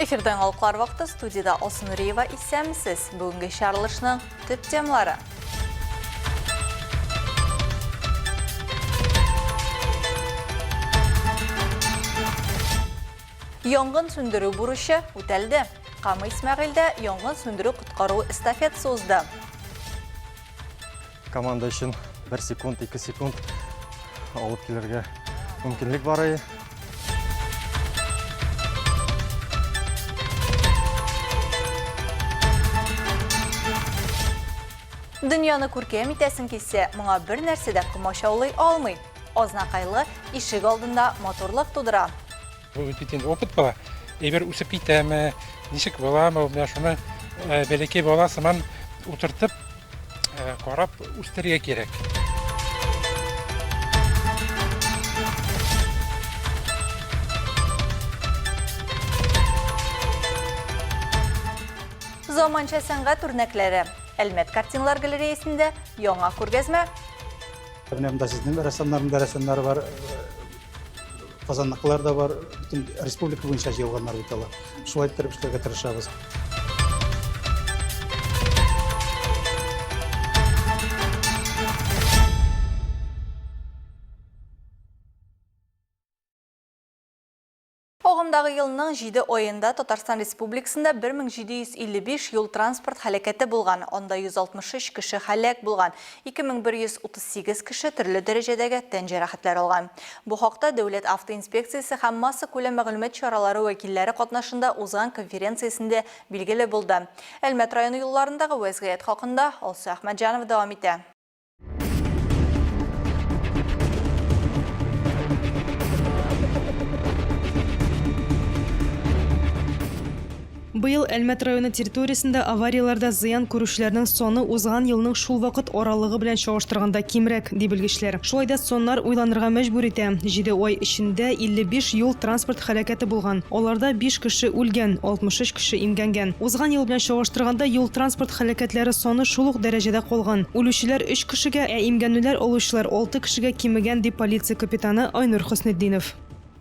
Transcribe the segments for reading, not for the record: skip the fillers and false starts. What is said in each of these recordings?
Эфирда яңалыклар вакыты студиядә Алсу Нуриева исәнмесез. Бүгенге чыгарылышның төп темалары. Янгын сүндерү бурычы үтәлде. Кама Исмәгыйльдә янгын сүндерү-коткару эстафетасы узды. Команда өчен 1 секунд, 2 секунд алып килергә мөмкинлек бар. Дөньяны күркәм итәсең килсә, моңа бер нәрсә дә комачаулый алмый. Азнакайлы ишек алдында матурлык тудыра. Бу бит инде опыт була. Әйбер үсеп китәме, ничек буламы, менә шуны э, бәләкәй бала сыман утыртып, э, карап үстерергә кирәк. Заманча сәнгать үрнәкләре. Әлмәт картиналар галереясендә яңа күргәзмә. Менә монда сезнең рәссамнарның да рәсемнәре бар, Казанныкылар да бар, бөтен республика буенча җыелганнар бит алар. Шулай иттереп эшләргә тырышабыз. Агымдагы елның җиде аенда Татарстан Республикасында 1755 юл-транспорт һәлакәте булган, анда 163 кеше һәлак булган, 2138 кеше төрле дәрәҗәдәге тән җәрәхәтләре алган. Бу хакта Дәүләт автоинспекциясе һәм массакүләм мәгълүмат чаралары вәкилләре катнашында узган конференциясендә билгеле булды. Әлмәт районы юлларындагы вәзгыять хакында Алсу Әхмәтҗанова дәвам итә. Быел Әлмәт районы территориясендә аварияләрдә зыян күрүчеләрнең саны узган елның шул вакыт аралыгы белән чагыштырганда кимрәк, ди белгечләр. Шулай да саннар уйланырга мәҗбүр итә. Җиде ай эчендә 55 юл-транспорт һәлакәте булган. Аларда биш кеше үлгән, 63 кеше имгәнгән. Узган ел белән чагыштырганда, юл-транспорт һәлакәтләре саны шул ук дәрәҗәдә калган. Үлүчеләр өч кешегә, ә имгәнүләр алучылар алты кешегә кимегән, ди полиция капитаны Айнур Хөснетдинов.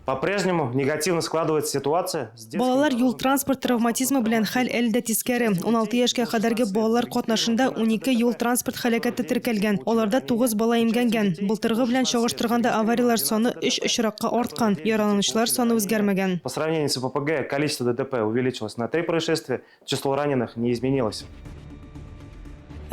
По-прежнему негативно складывается ситуация с детскими Балалар юл-транспорт травматизмы белән хәл әле дә тискәре. 16 яшькә кадәрге балалар катнашында 12 юл-транспорт һәлакәте теркәлгән, аларда 9 бала имгәнгән. Былтыргы белән чагыштырганда аварияләр саны өч очракка арткан, яраланучылар саны үзгәрмәгән. По сравнению с ППГ количество ДТП увеличилось на 3 происшествия, Число раненых не изменилось.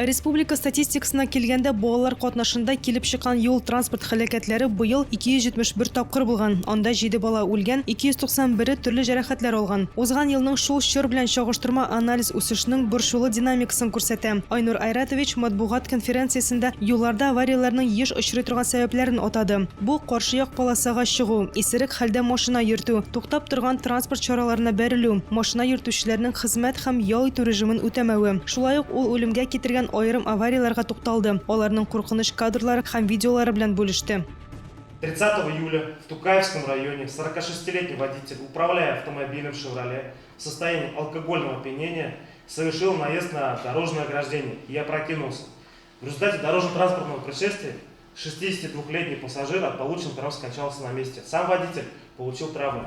Республика статистикасына килгәндә, балалар катнашында килеп чыккан юл-транспорт һәлакәтләре быел 271 тапкыр булган. Анда 7 бала үлгән, 291-е төрле җәрәхәтләр алган. Узган елның шул чор белән чагыштырма анализ үсешнең борчулы динамикасын күрсәтә. Айнур Айратович матбугат конференциясендә юлларда аварияләрнең еш очрый торган сәбәпләрен атады. Бу, каршы як полосага чыгу, исерек хәлдә машина йөртү, туктап торган транспорт чараларына бәрелү, машина йөртүчеләрнең хезмәт һәм ял итү режимын үтәмәве. Шулай ук ул үлемгә китергән аерым аварияләргә тукталды, аларның куркыныч кадрлары һәм видеолары белән бүлеште. 30 июля в Тукаевском районе 46-летний водитель, управляя автомобилем «Шевроле» в состоянии алкогольного опьянения, совершил наезд на дорожное ограждение и опрокинулся. В результате дорожно-транспортного происшествия 62-летний пассажир от полученных травм скончался на месте. Сам водитель получил травмы.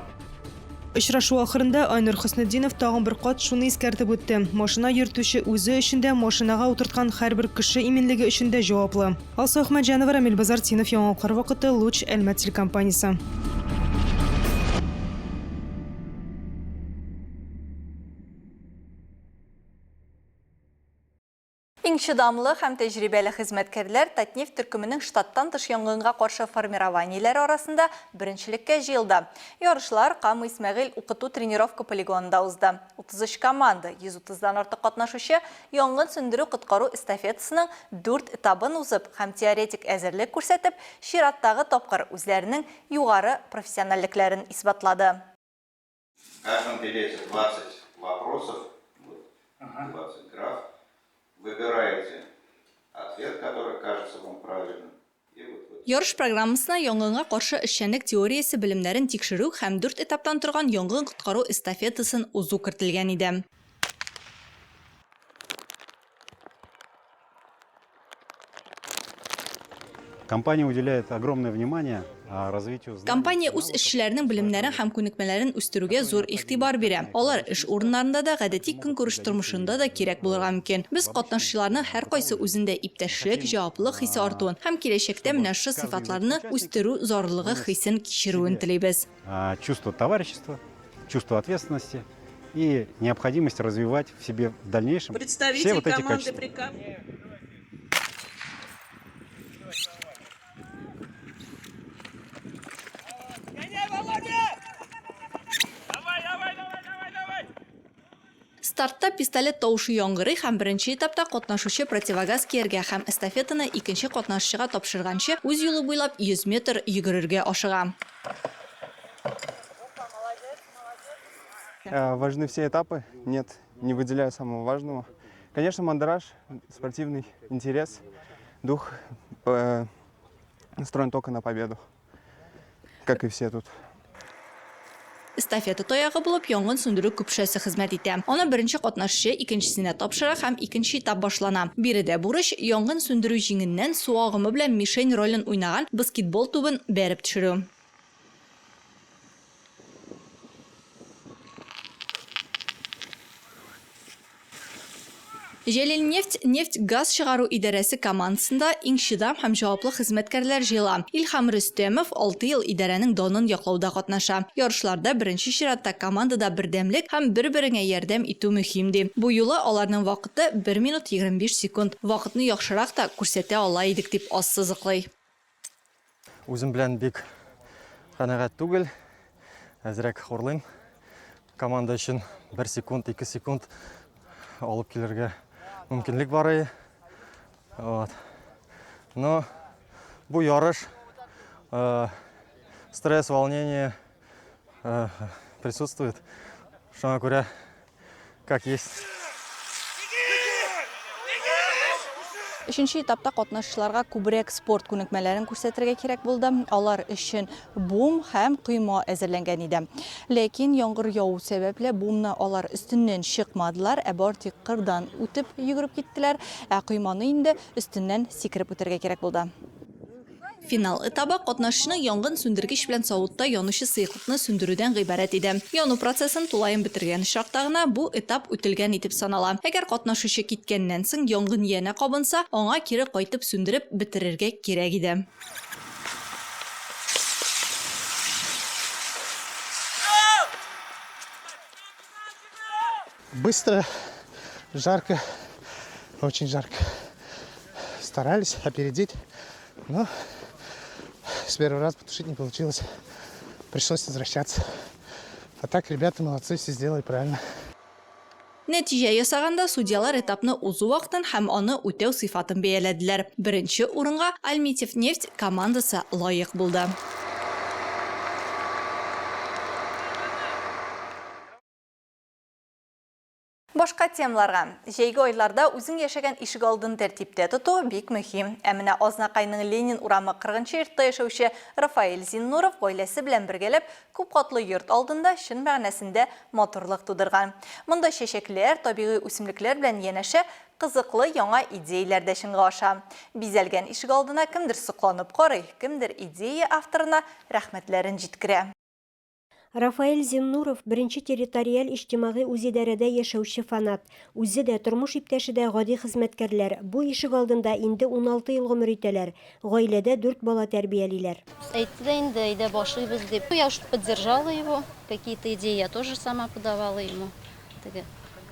Очрашу ахырында Айнур Хөснетдинов тагын бер кат шуны искәртеп үтте, машина йөртүче үзе өчен дә, машинага утырткан һәрбер кеше иминлеге өчен дә җаваплы. Алсу Әхмәтҗанова, Рамил Базартдинов, Яңалыклар вакыты, Луч, Әлмәт телекомпаниясе. Иң чыдамлы һәм тәҗрибәле хезмәткәрләр Татнефть төркеменең штаттан тыш янгынга каршы формированиеләре арасында беренчелеккә җыелды. Ярышлар Кама Исмәгыйль укыту-тренировка полигонында узды. 33 команда, 130 дан артык катнашучы янгын сүндерү-коткару эстафетасының дүрт этабын узып һәм теоретик әзерлек күрсәтеп, чираттагы тапкыр үзләренең югары профессиональлекләрен исбатлады. В каждом билете 20 вопросов, вот, 20 граф. Выбираете ответ, который кажется вам правильным. И вот вы Ярыш программасына янгынга каршы эшчәнлек теориясе белемнәрен тикшерү һәм дүрт этаптан торган янгын-коткару эстафетасын узу кертелгән иде. Компания уделяет огромное внимание развитию знаний. Компания үз эшчеләренең белемнәрен һәм күнекмәләрен үстерүгә зур игътибар бирә. Алар эш урыннарында да, гадәти көнкүреш тормышында да кирәк булырга мөмкин. Без катнашучыларның һәркайсы үзендә иптәшлек, җаваплылык хисе артуын һәм киләчәктә менә шушы сыйфатларны үстерү зарурлыгы хисен кичерүен телибез. Чувство товарищества, чувство ответственности и необходимость развивать в себе в дальнейшем все вот эти качества. Стартта пистолет тавышы яңгырый һәм беренче этапта катнашучы противогаз кияргә һәм эстафетаны икенче катнашучыга тапшырганчы үз юлы буйлап 100 метр йөгерергә ашыга. Э, важны все этапы. Нет, не выделяю самого важного. Конечно, мандраж, спортивный интерес, дух э, настроен только на победу, как и все тут. Эстафета таягы булып янгын сүндерү көпшәсе хезмәт итә. Аны беренче катнашчы икенчесенә тапшыра һәм икенче этап башлана. Биредә бурыч, янгын сүндерү җиңеннән су агымы белән мишень ролен уйнаган баскетбол тубын бәреп төшерү. Җәлилнефть нефть-газ чыгару идарәсе командасында иң чыдам һәм җаваплы хезмәткәрләр җыела. Илһам Рөстәмов алты ел идарәнең данын яклауда катнаша. Ярышларда беренче чиратта командада бердәмлек һәм бер-береңә ярдәм итү мөһим, ди. Бу юлы аларның вакыты, бер минут 25 секунд. Вакытны яхшырак та күрсәтә ала идек, дип ассызыклый. Үзем белән бик канәгать түгел. Әзрәк хурлыйм. Команда өчен бер секунд, ике секунд алып килергә мөмкинлек бар иде. Вот. Но бу ярыш э, стресс, волнение э, присутствует. Шуңа күрә Как есть. Өченче этапта катнашучыларга күбрәк спорт күнекмәләрен күрсәтергә кирәк булды. Алар өчен бум һәм койма әзерләнгән иде. Ләкин яңгыр яву сәбәпле бумны алар өстеннән чыкмадылар, ә бары тик кырдан үтеп йөгереп киттеләр, ә койманы инде өстеннән сикереп үтәргә кирәк булды. Финал этабы катнашучының янгын сүндергеч белән савытта янучы сыеклыкны сүндерүдән гыйбарәт иде. Яну процессын тулаем бетергән очракта гына бу этап үтелгән итеп санала. Әгәр катнашучы киткәннән соң янгын янә кабынса, аңа кире кайтып сүндереп бетерергә кирәк иде. Быстро, жарко, очень жарко. Старались опередить, но с первого раза потушить не получилось. Пришлось возвращаться. А так ребята молодцы, все сделали правильно. Нәтиҗә ясаганда, судьялар этапны узу вакытын һәм аны үтәү сыйфатын бәяләделәр. Беренче урынга Альметьевнефть командасы лаек булды. Башка темаларга. Җәйге айларда үзең яшәгән ишегалдын тәртиптә тоту бик мөһим. Ә менә Азнакайның Ленин урамы 40 нчы йортта яшәүче Рафаэль Зиннуров гаиләсе белән бергәләп күпкатлы йорт алдында чын мәгънәсендә матурлык тудырган. Монда чәчәкләр, табигый үсемлекләр белән янәшә кызыклы яңа идеяләр дә чынга аша. Бизәлгән ишегалдына кемдер сокланып карый, кемдер идея авторына рәхмәтләрен җиткерә. Рафаэль Зиннуров, беренче территориаль иҗтимагый үзидарәдә яшәүче фанат. Үзе дә, тормыш иптәше дә гади хезмәткәрләр, бу ишегалдында инде 16 ел гомер итәләр, гаиләдә дүрт бала тәрбиялиләр. Әйтте дә инде, әйдә башлыйбыз дип. Я уж поддержала его, какие-то идеи я тоже сама подавала ему. Теге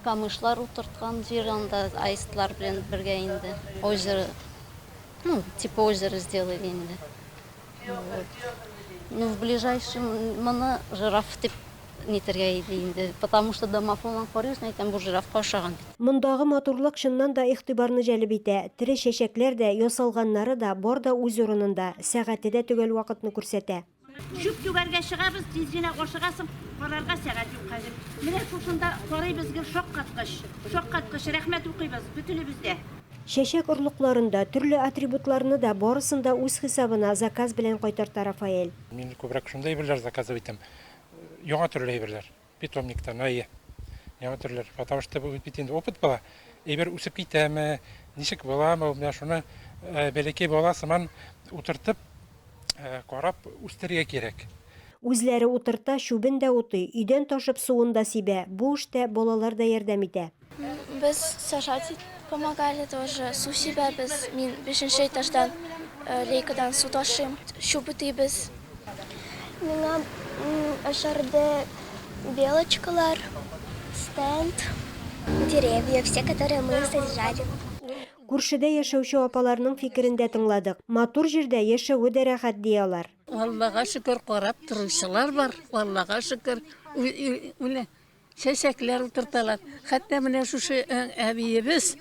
камышлар утырткан җир анда аистлар белән бергә инде. Озеро, ну, типа озеро сделали инде. Вот. Ну, в ближайшем моны жираф дип нитергә иде инде, потому что домофоннан карыйсың, әйтәм, бу жирафка ошаган бит. Мондагы матурлык чыннан да игътибарны җәлеп итә. Тере чәчәкләр дә, ясалганнары да, бар да үз урынында, сәгате дә төгәл вакытны күрсәтә. Чүп түгәргә чыгабыз, тиз генә ашыгасың, карарга сәгать юк хәзер. Менә шушында карыйбыз гел шаккаткыч, шаккаткыч, рәхмәт укыйбыз бөтенебез дә. Чәчәк орлыкларын да, төрле атрибутларны да, барысын да үз хисабына, заказ белән кайтарта Рафаэль. Мин күбрәк шундый әйберләр заказывать итәм. Яңа төрле әйберләр. Питомниктан, әйе. Яңа төрләр. Потому что бу бит инде опыт була. Әйбер үсеп китәме, ничек буламы, менә шуны бәләкәй бала сыман утыртып, карап үстерергә кирәк. Үзләре утырта, чүбен дә утый, өйдән ташып суын да сибә, бу эштә балалар да ярдәм итә. Без сажать помогали тоже, су сибәбез, мин бишенче этаждан лейкадан су ташыйм, чүп утыйбыз. Миңа ошарды белочкалар, стенд, деревья, все, которые мы сажали. Күршедә яшәүче апаларның фикерен дә тыңладык. Матур җирдә яшәве дә рәхәт, ди алар. Аллага шөкер, карап торучылар бар, Аллага шөкер. Менә чәчәкләр утырталар. Хәтта менә шушы әбиебез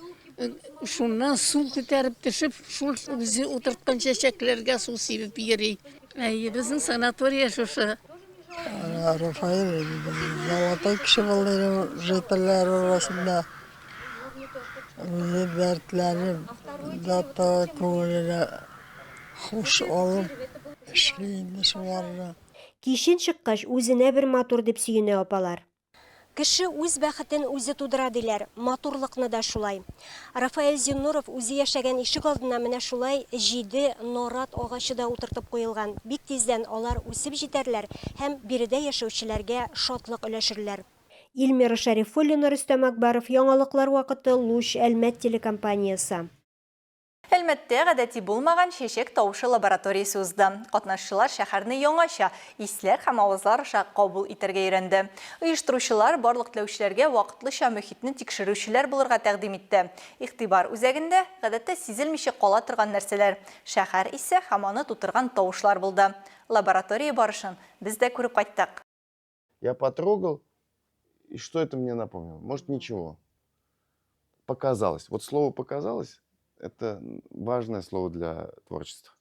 шуннан су күтәреп төшеп, шул үзе утырткан чәчәкләргә су сибеп йөри. Әйе, безнең санатория шушы. Рафаэль золотой кеше булды жителләр арасында. Үзе дәртләнеп, зато күңеленә хуш алып эшли инде шуларны. Кичен чыккач, үзенә бер матур, дип сөенә апалар. Кеше үз бәхетен үзе тудыра, диләр. Матурлыкны да шулай. Рафаэль Зиннуров үзе яшәгән ишек алдына менә шулай җиде нарат агачы да утыртып куелган. Бик тиздән алар үсеп җитәрләр һәм биредә яшәүчеләргә шатлык өләшерләр. Илмира Шәрифуллина, Рөстәм Акбаров, Яңалыклар вакыты, Луч, Әлмәт телекомпаниясе. Әлмәттә гадәти булмаган чәчәк тавышы лабораториясе узды. Катнашчылар шәһәрне яңача, исләр һәм авазлар аша кабул итәргә өйрәнде. Оештыручылар барлык теләүчеләргә вакытлыча мөхитне тикшерүчеләр булырга тәкъдим итте. Игътибар үзәгендә, гадәттә сизелмичә кала торган нәрсәләр, шәһәр исе һәм аны тутырган тавышлар булды. Лаборатория барышын без дә күреп кайттык. Я потрогал, и что это мне напомнило? Может, ничего. Показалось. Вот слово «показалось» – это важное слово для творчества.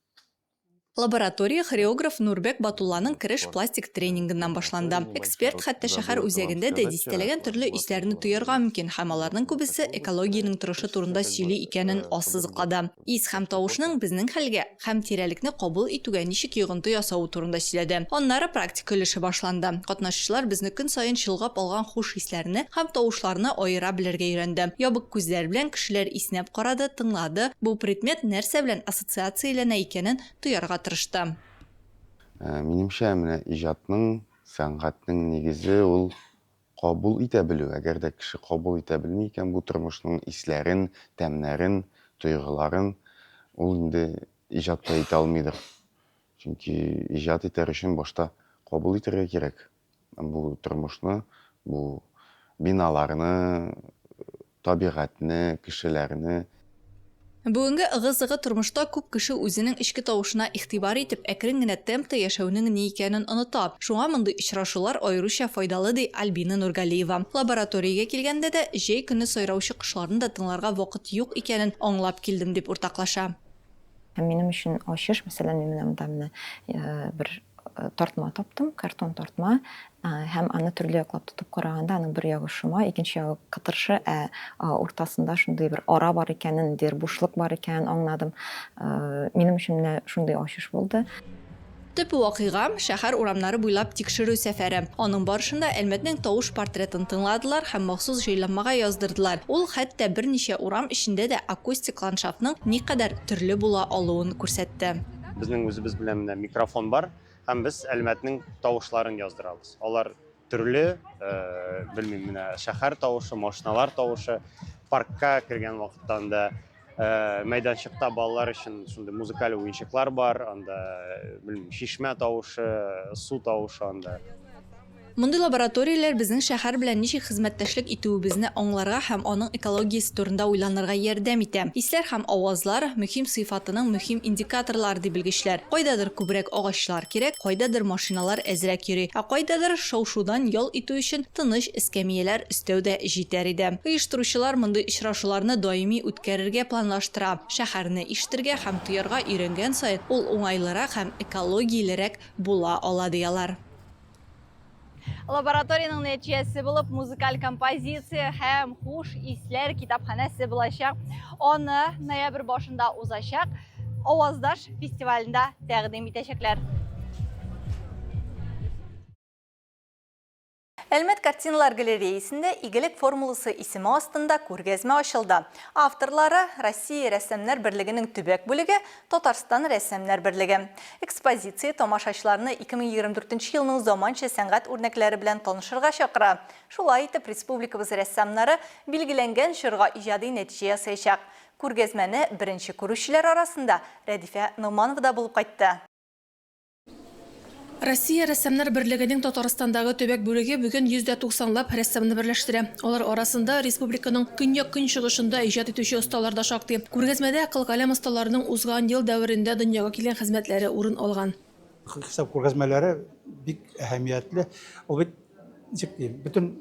Лаборатория хореограф Нурбек Батулланың кереш пластик тренингыннан башланды. Эксперт хәтта шәһәр үзәгендә дә дистәләгән төрле исләрне тоярга мөмкин һәм аларның күбесе экологиянең торышы турында сөйли икәнен ассызыклады. Ис һәм тавышның безнең хәлгә һәм тирәлекне кабул итүгә ничек йогынты ясавы турында сөйләде. Аннары практика өлеше башланды. Катнашучылар безне көн саен чолгап алган хуш исләрне һәм тавышларны аера белергә өйрәнде. Ябык күзләр белән кешеләр иснәп карады, тыңлады, бу предмет нәрсә белән ассоциацияләнә икәнен тоярга тырышты. Минемчә, менә иҗатның, сәнгатьнең нигезе ул кабул итә белү. Әгәр дә кеше кабул итә белми икән бу тормышның исләрен, тәмнәрен, тойгыларын, ул инде иҗат та итә алмыйдыр. Чөнки иҗат итәр өчен башта кабул итәргә кирәк. Бу тормышны, бу биналарны, табигатьне, кешеләрне. Бүгенге ыгы-зыгы тормышта күп кеше үзенең эчке тавышына игътибар итеп, әкрен генә темпта яшәүнең ни икәнен оныта. Шуңа мондый очрашулар аеруча файдалы, ди Альбина Нургалиева. Лабораториягә килгәндә дә, җәй көне сайраучы кошларны да тыңларга вакыт юк икәнен аңлап килдем, дип уртаклаша. Һәм минем өчен ачыш, мәсәлән, мин менә монда менә бер тартма таптым, картон тартма, һәм аны төрле яклап тотып караганда, аның бер ягы шома, икенче ягы кытыршы, ә уртасында шундый бер ара бар икәнен, ниндидер бушлык бар икәнен аңладым. Минем өчен менә шундый ачыш булды. Төп вакыйга, шәһәр урамнары буйлап тикшерү сәфәре. Аның барышында Әлмәтнең тавыш портретын тыңладылар һәм махсус җайланмага яздырдылар. Ул хәтта берничә урам эчендә дә акустик ландшафтның никадәр төрле була алуын күрсәтте. Безнең үзебез белән менә микрофон бар һәм без Әлмәтнең тавышларын яздырабыз. Алар төрле, белмим, менә шәһәр тавышы, машиналар тавышы, паркка кергән вакытта анда Мәйданчыкта балалар өчен шундый музыкаль уенчыклар бар, анда, белмим, чишмә тавышы, су тавышы анда. Мондый лабораторияләр безнең шәһәр белән ничек хезмәттәшлек итүебезне аңларга һәм аның экологиясе турында уйланырга ярдәм итә. Исләр һәм авазлар, мөһим сыйфатының мөһим индикаторлары, ди белгечләр. Кайдадыр күбрәк агачлар кирәк, кайдадыр машиналар әзрәк йөри, ә кайдадыр шау-шудан ял итү өчен тыныч эскәмияләр өстәү дә җитәр иде. Оештыручылар мондый очрашуларны даими үткәрергә планлаштыра. Шәһәрне ишетергә һәм тоярга өйрәнгән саен, ул уңайлырак һәм экологиялерәк була ала, ди алар. Лабораториянең нәтиҗәсе булып музыкаль композиция һәм хуш исләр китапханәсе булачак. Аны ноябрь башында узачак Аваздаш фестивалендә тәкъдим итәчәкләр. Әлмәт картиналар галереясендә Игелек формуласы исеме астында күргәзмә ачылды. Авторлары, Россия Рәссамнар берлегенең төбәк бүлеге, Татарстан Рәссамнар берлеге. Экспозиция тамашачыларны 2024 нче елның заманча сәнгать үрнәкләре белән танышырга чакыра. Шулай итеп, республикабыз рәссамнары билгеләнгән чорга иҗади нәтиҗә ясаячак. Күргәзмәне беренче күрүчеләр арасында Рәдифә Ногманова да булып кайтты. Россия Рәссамнар берлегенең Татарстандагы төбәк бүлеге бүген 190 лап рәссамны берләштерә. Алар арасында республиканың көньяк-көнчыгышында иҗат итүче осталар да шактый. Күргәзмәдә кылкаләм осталарының узган ел дәверендә дөньяга килгән хезмәтләре урын алган. Хисап күргәзмәләре бик әһәмиятле. Ул бит, ничек дим, бөтен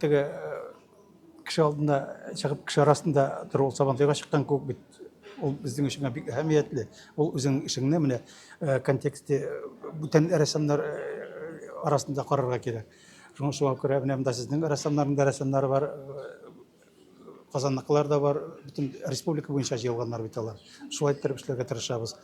теге Кеше алдында чыгып, кеше арасында тору ул Сабантуйга чыккан кебек бит. Ул безнең өчен бик әһәмиятле. Ул үзеңнең эшеңне менә э, контексте э, бүтән рәссамнар э, арасында карарга кирәк. Шуңа шуңа күрә менә монда сезнең рәссамнарның да рәссамнары бар, Казанныкылар да бар, бөтен республика буенча җыелганнар бит алар. Шулай иттереп эшләргә тырышабыз.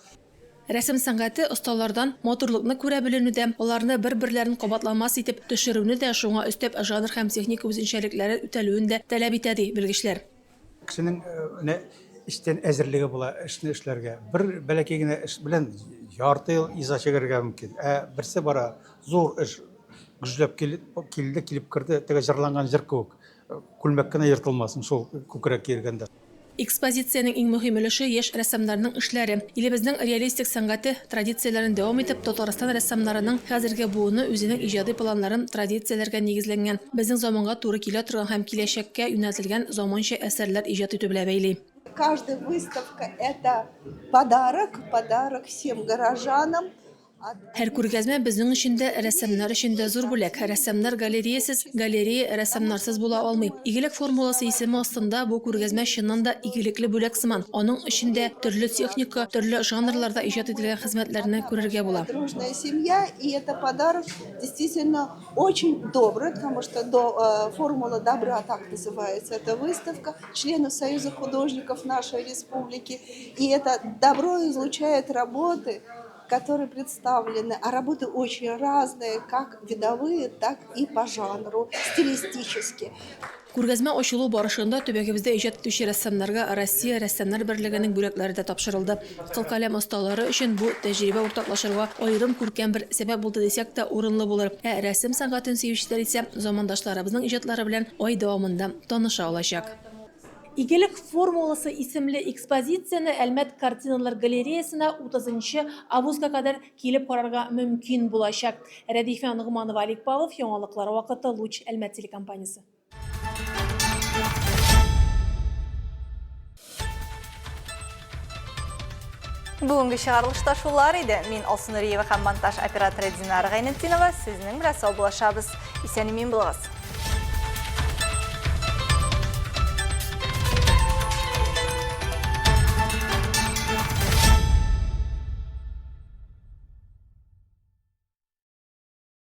Рәсем сәнгате осталардан матурлыкны күрә белүне дә, аларны бер-берләрен кабатламас итеп төшерүне дә, шуңа өстәп жанр һәм техника үзенчәлекләре үтәлүен дә таләп итә, ди белгечләр. Кешенең менә эчтән әзерлеге була эшне эшләргә. Бер бәләкәй генә эш белән ярты ел иза чигәргә мөмкин. Ә берсе бара, зур эш гөжләп килде, килеп керде, теге җырланган җыр кебек. Күлмәк кенә ертылмасын шул күкрәк киергәндә. Экспозициянең иң мөһим өлеше, яшь рәссамнарның эшләре. Илебезнең реалистик сәнгате традицияләрен дәвам итеп, Татарстан рәссамнарының хәзерге буыны үзенең иҗади планнарын традицияләргә нигезләнгән, безнең заманга туры килә торган һәм киләчәккә юнәлтелгән заманча әсәрләр иҗат итү белән бәйли. Каждая выставка, это подарок, подарок всем горожанам. Һәр күргәзмә безнең өчен дә, рәссамнар өчен дә зур бүләк. Рәссамнар галереясез, галерея рәссамнарсыз була алмый. Игелек формуласы исеме астында бу күргәзмә чыннан да игелекле бүләк сыман. Аның эчендә төрле техника, төрле жанрларда иҗат ителгән хезмәтләрне күрергә була. Дружная семья, и это подарок действительно очень добрый, потому что формула добра так называется эта выставка членов Союза художников нашей республики. И это добро излучает работы, которые представлены, а работы очень разные, как видовые, так и по жанру, стилистически. Күргәзмә ачылу барышында төбәгебездә иҗат итүче рәссамнарга Россия Рәссамнар берлегенең бүләкләре дә тапшырылды. Кылкаләм осталары өчен бу тәҗрибә уртаклашырга аерым күркәм бер сәбәп булды дисәк тә урынлы булыр. Ә рәсем сәнгатен сөючеләр исә замандашларыбызның иҗатлары белән ай дәвамында таныша алачак. Игелек формуласы исемле экспозицияне Әлмәт картиналар галереясына 30 нчы августка кадәр килеп карарга мөмкин булачак. Рәдифә Ногманова, Олег Павлов, Яңалыклар вакыты, Луч, Әлмәт телекомпаниясе. Бүгенге чыгарылышта шулар иде. Мин Алсу Нуриева һәм монтаж операторы Динара Гайнетдинова сезнең белән саубуллашабыз. Исән-имин булыгыз.